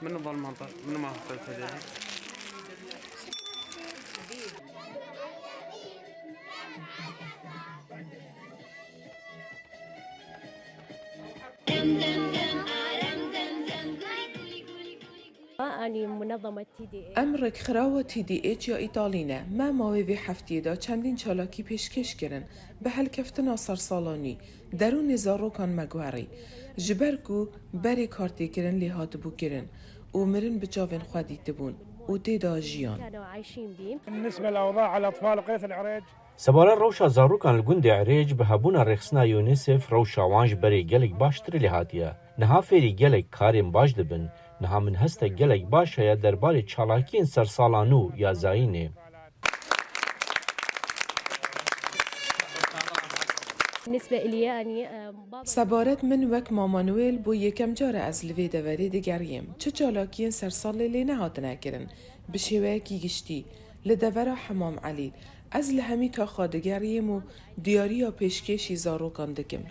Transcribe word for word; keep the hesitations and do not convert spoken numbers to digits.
منو ظلمة، منو ما حطيت هدية؟ Anî munezama T D A. Em rêkxirawa T D H ya Îtalî ne. Me mawê vê heftiyê de çendîn çalakî pêşkêş kirin. Bi helkeftina sersalanî, derûnê zarokan me guherî. Ji ber ku berê kartêkirin lê hatibû kirin û mirin bi çavên xwe dîtibûn û tê de jiyan. كانوا عايشين بيه. بالنسبة لأوضاع الأطفال وقرية العريج. Sebaret rewşa zarokan li gundê Erêc bi hebûna rêxistina UNICEF rewşa wan ji berê gelek baştir lê hatiye. Niha fêrî gelek karên baş dibin. Niha min hestek gelek baş heye derbarê çalakiyên sersalanû ya zayînê. بالنسبة إلي أني آه، بابا Sebaret min wek Mama Noel bû yekem car e ez li vê deverê digeriyêm. Çi çalakiyên sersalê lê nehatine kirin? Bi şêweyekî giştî, li devera Hemam Elî, ez li hemî taxa digeriyêm û diyariya pêşkêşî zarokan dikim.